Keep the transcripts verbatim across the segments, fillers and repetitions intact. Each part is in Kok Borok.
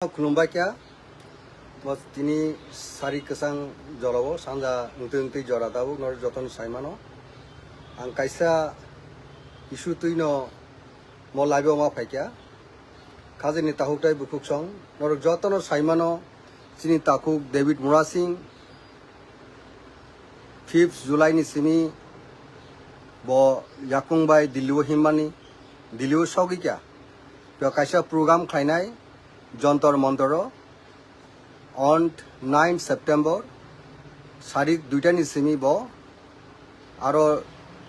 Khulumbai kha. Bo tini sari kwchang jorao sanja wngtwi wngtwi jora tabuk norok jotono sai mano. Ang kaisa issue twino mo live-o ma phaikha. Khajini takhuk tei bukhuk song norok jotono sai mano, chini takhuk David Murasing fifth July ni simi bo yakung bai Delhi o himmani, Delhi o sogwi kha. Bo kaisa program khlainai Jantar Mantar o on nine September, sarik duita ni simi bo aro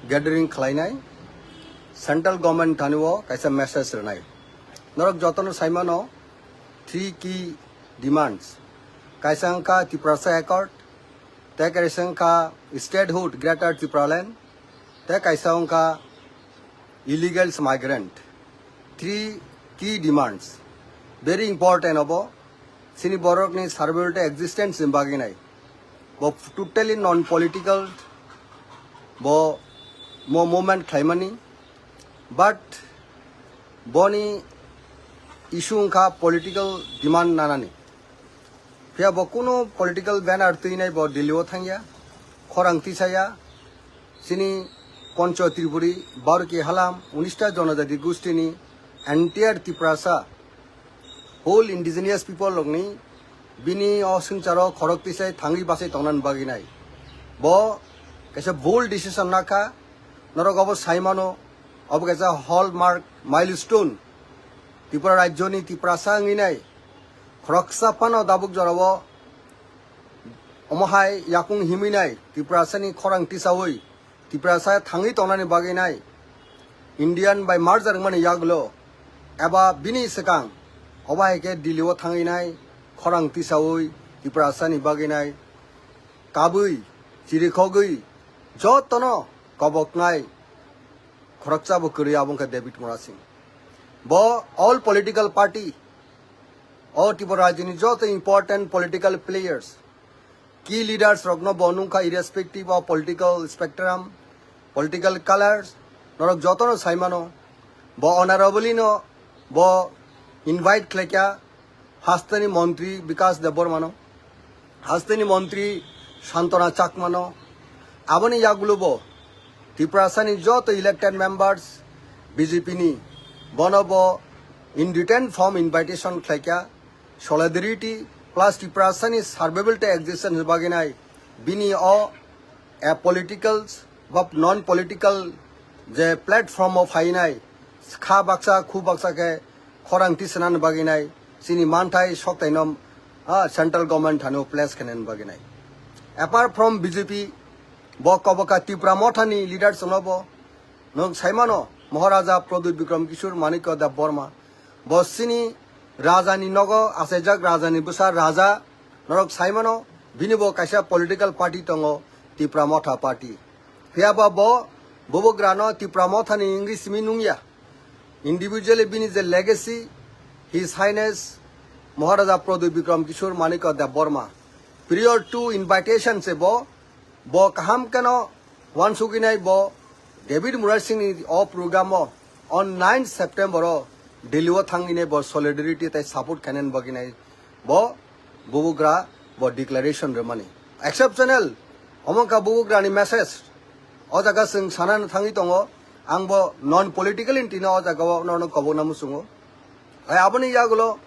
gathering khlainai, central government thani o kaisa message rwnai. Norok jotono sai mano three key demands. Kaisa wngkha Tiprasa Accord, tei kaisa wngkha statehood Greater Tipraland, tei kaisa wngkha illegal migrant. Three key demands. Very important obo. Chini borokni survival tei existence ni bagwi nai. Bo totally non political, bo mo movement khlaimani. But boni issue wngkha political demand nanani. Phiya bo kunu political banner twinai bo Delhi o thangya, khorang tisaya. Chini Pancho Tripuri, Baruki Halam, unista Jonojati Gustini, entire Tiprasa, whole indigenous people rokni bini o swngcharo khorok tisai thangwi basai tongnani bagwi nai. Bo kaisa bold decision nakha, norok obo sai mano, obo kaisa hallmark milestone. Tripura rajyoni Tiprasa wngwi nai, khoroksa phano dabuk jorao omo hai yakung himwi nai, Tiprasani khorang tisaui, Tiprasa thangwi tongnani bagwi nai, Indian bai merger wngmani yagulo, eba bini swkang, obo hai khe Delhi o thangwi nai, khorang tisaui, Tiprasani bagwi nai, kabui, chirikhogwi, jotono koboknai, khoroksa bo kwrwi abo wngkha David Murasing. Bo all political party, o Tripura rajyoni joto important political players, key leaders rokno bo nungkha irrespective of political spectrum, political colors, norok jotono sai mano. Bo honorably no bo invite khlaikha, hasteni montri Bikas Debbarmano, hasteni montri Santana Chakmano, aboni yagulo bo Tiprasani joto elected members B J P ni, bono bo in written form invitation khlaikha, solidarity plus Tiprasani survival tei existence bagwi nai bini o a political ba non political je platform o phainai kha baksa khu baksa khe khorang tisanani bagwi nai chini manthai soktaino, ah, central government thani place khenani bagwi nai. Apart from B J P, bo koboka Tipra Mothani leaders no bo nwng saimano Maharaja Pradyut Bikram Kishore Manikya Debbarma, bo chini rajani nogo achaijak rajani bwsa raja, norok saimano bini bo kaisa political party tongo, Tipra Motha party. Phiya ba bo bubagrano Tipra Mothani wngwi simi nungya. Individually bini je legacy, His Highness Maharaja Pradyut Bikram Kishore Manikya Debbarma, prior to invitation se bo, bo kaham keno wansugwi nai bo David Murasing ni o program o on nine September o Delhi o thangwi nai bo solidarity tei support khainani bagwi nai bo bubagra bo declaration rwmani. Exceptional, omo wngkha bubagrani message. O jaga chwng sanano thangwi tongo, ang bo non political ni tino o jaga o norokno kobokna muchungo. Hai aboni yagulo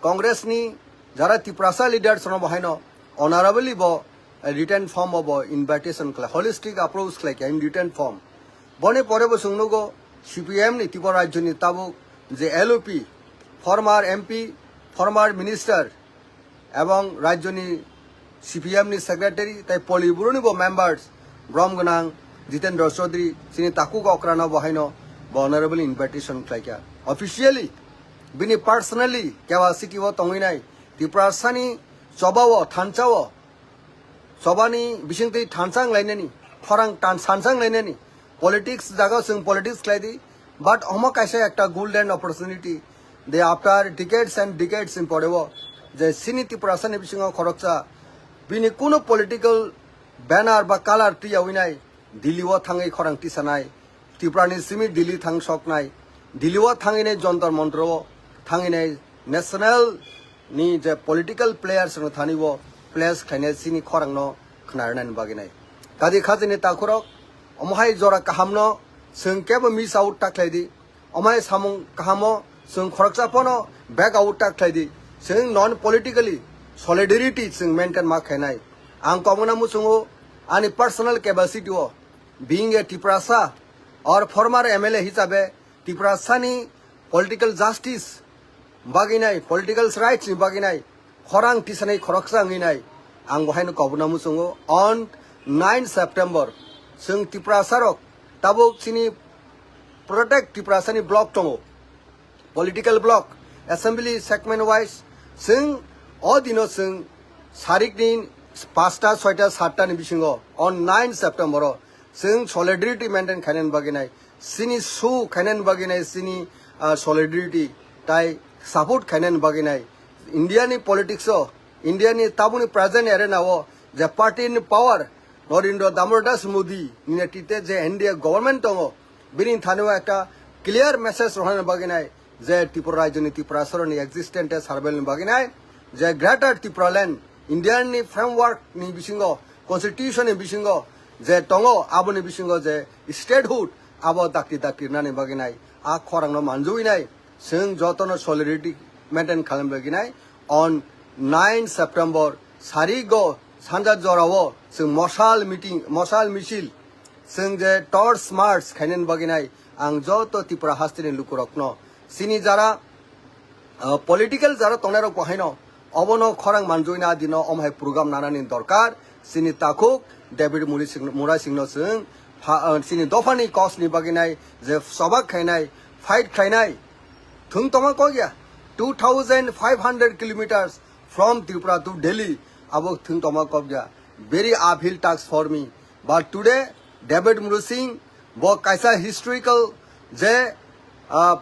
Congress ni jara Tiprasa leaders no bo haino honorably bo written form o bo invitation khlai, holistic approach khlai kha in written form. Boni pore bo chwng nugo C P M ni Tripura rajyo ni tabuk je L O P, former M P, former minister, ebong rajyoni C P M ni secretary tei Politburo ni bo members brom gwnang Jitendra Chaudhary chini takhuk okrano bo haino bo honorable invitation khlaikha officially, bini personally capacity o tongwi nai Tiprasani chobao thansa o chobani bisingtwi thansa wnglainani, khorang tan-, thansa wnglainani, politics jaga chwng politics khlai di, but omo kaisa ekta golden opportunity. De after decades and decades in poreo, je chini Tiprasani bisingo khoroksa bini kuno political banner ba color twiyawi nai, Delhi o thangwi khorang tisanai, Tripura ni simi Delhi thang soknai, Delhi o thangwi nai Jantar Mantar o thangwi nai national ni je political players no thani bo place khainai chini khorang no khna rwnani bagwi nai. Kadi khajini takhurok, omo hai jora kaham no chwng kebo miss out ta khlai di. Omo hai samung kaham o chwng khoroksa phano back out ta khlai di. Chwng non politically solidarity chwng maintain ma khainai. Ang kobongna muchungo ani personal capacity o being a Tiprasa or former M L A hisabe Tiprasani political justice bagwi nai, political rights ni bagwi nai, khorang tisanai khoroksa wngwi nai, ang bo haino kobuna muchungo. On nine September, chwng Tiprasa rok tabuk chini protect Tiprasani block tongo, political block, assembly segment wise, chwng o dino chwng sarikni pasta, soita, satta ni bisingo on nine September o chwng solidarity maintain khainani bagwi nai, chini su khainani bagwi nai, chini, ah, solidarity tai support khainani bagwi nai. India ni politics o, India ni tabuni present arena o je party ni power, Narendra Damodar Das Modi ni netrite je N D A government tongo, bini thani o ekta clear message rohorna bagwi nai je Tripura rajyo ni Tiprasa rok ni existence survival ni bagwi nai, je Greater Tipraland India ni framework ni bisingo, constitution ni bisingo je tongo, aboni bisingo je statehood abo dakti dakti rwnani bagwi nai, a khorang no manjui nai. Chwng jotono solidarity maintain khalam bagwi nai. On nine September, sarigo sanja jorao chwng mosal meeting, mosal misil, chwng je torch march khainani bagwi nai. Ang joto Tripura hasteni lukurokno, chini jara, ah, political jara tongnairok bo haino obono khorang manjui na dino om hai program nanani dorkar. Chini takhuk David Muri Singh, Murai Singh no chwng pha-, ah, chini dophani cause ni bagwi nai je sobak khainai, fight khainai, thung tongma kok ya, two thousand five hundred kilometers from Tripura to Delhi, abo thung tongma kok ya, very uphill task for me. But today, David Murasing bo kaisa historical je, ah,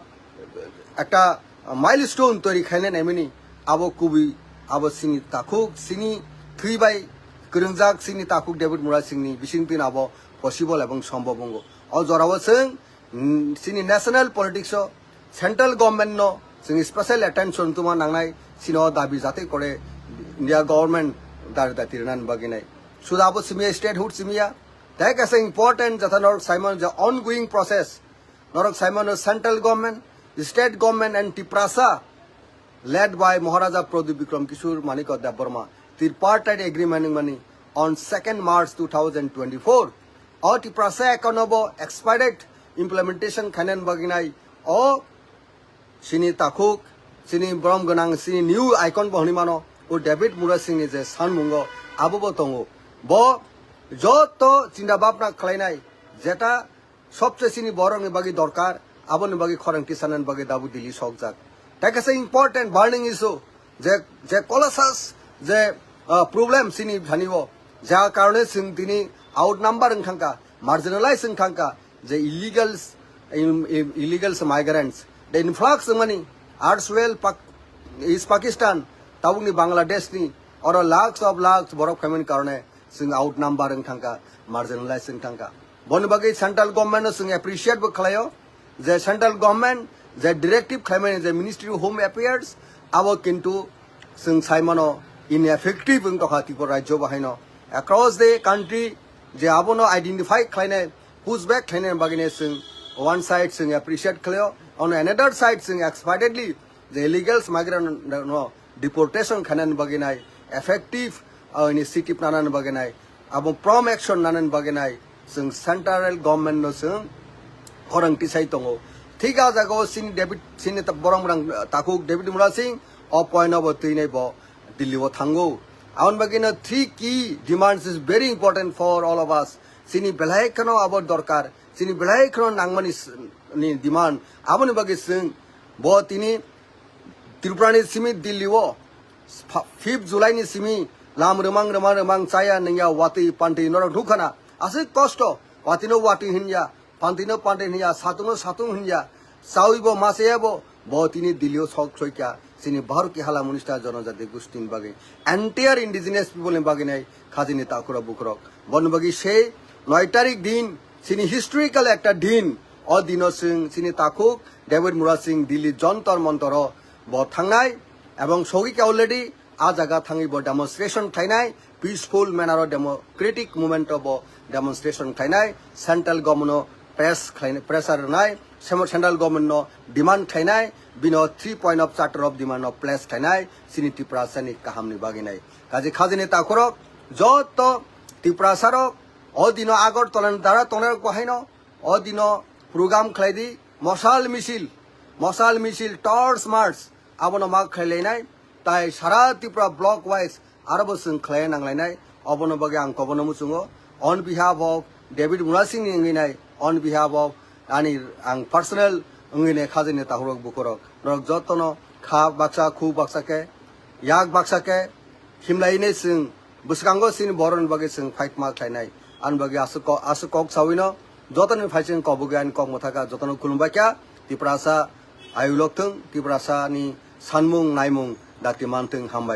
ekta milestone toiri khainai naimani, abo kubui, abo chini takhuk, chini thwi bai kwrwngjak chini takhuk David Murasing ni bisingtwi abo possible ebong sombhob wngo. O jorao chwng, mm, chini national politics o central government no chwng special attention tuma nangnai, chini o dabi jate kore India government dar dati rwnani bagwi nai. Suda abo simiya statehood simiya, tei kaisa important jatha norok saimano je ongoing process, norok saimano central government, state government and Tiprasa led by Maharaja Pradyut Bikram Kishore Manikya Debbarma, tripartite agreement wngmani on second March two thousand twenty-four. O Tiprasa Act no bo expedite implementation khainani bagwi nai, o chini takhuk, chini borom gwnang, chini new icon bo hwnwi mano, o David Murasing ni je sanmungo abo bo tongo. Bo joto chinta bhabna khlainai, jeta sobse chini borokni bagwi dorkar, aboni bagwi khorang tisanani bagwi dabu Delhi sokjak. Tei kaisa important burning issue, je, je colossal je, ah, problem chini thani o, ja karone chwng tini outnumber wng thangka, marginalize wng thangka, je illegals, im-, im-, illegals migrants, the influx wngmani, as well Pak-, is Pakistan, tabukni Bangladesh ni, oro lakhs of lakhs borok phaimani karone chwng outnumber wng thangka, marginalize wng thangka. Boni bagwi central government no chwng appreciate bo khlaio, je central government je directive khlaimani je Ministry of Home Affairs, abo kintu chwng saimano ineffective wng tongkha Tripura rajyo bahaino. Across the country je abono identify khlainai, push back khlainai bagwino chwng one side chwng appreciate khlaio, on another side chwng expeditedly je illegals migrant no deportation khainani bagwi nai, effective, uh, initiative nanani bagwi nai, abo prompt action nanani bagwi nai, chwng central government no chwng khorang tisai tongo. Thik a jaga o chini David, chini ta-, borok rang, uh, takhuk David Murasing o point no bo twi nai bo Delhi o thango. Aboni bagwi no three key demands is very important for all of us. Chini belai kheno abo dorkar, chini belai kheno nangmani s-, ni demand. Aboni bagwi chwng bo tini Tripura ni simi Delhi o pha-, fifth July ni simi lam rwmang, rwmang, rwmang, chaya, nungya, watwi, pantwi norok nukha na. Aswk kosto, watwi no watwi hinya, pantwi no pantwi hinya, satung no satung hinya, chawi bo ma chaya bo, bo tini Delhi o sok soikha, chini Bharati hala monista jonojati gosti ni bagwi, entire indigenous people ni bagwi nai khajini takhurok bukhurok. Boni bagwi sei noi tarik din, chini historical ekta din, o dino chwng chini takhuk David Murasing Delhi Jantar Mantar o bo thangnai, Ebong sogwi kha already, a jaga thangwi bo demonstration khlainai, peaceful manner o democratic movement o bo demonstration khlainai, central government no press khlainai, pressure rwnai, sem-, central government no demand khlainai, bino three point of charter of demand no place khlainai, chini Tiprasa ni kaham ni bagwi nai. Kaje khajini takhurok, joto Tiprasa rok, o dino Agartala ni dara tongnai rok bo haino, o dino program khlai di, mosal misil, mosal misil, torch march, abono ma khlai lainai, tai sara Tripura block wise aro bo chwng khlai nang lainai, obono bagwi ang kobono muchungo, on behalf of David Munasing ni wngwi nai, on behalf of ani ang personal wngwi nai khajini takhurok bukhurok, norok jotono kha baksa khu baksa khe, yak baksa khe, himlainai chwng bwskango chini borokni bagwi chwng fight ma khlainai. Ani bagwi aswk ko-, aswk kok sawino jotoni phaichwng kobogwi ani kok mwthaka jotono khulumbai kha. Tiprasa ayulok thwng, Tiprasa ni sanmung naimung dakti manthwng, hambai.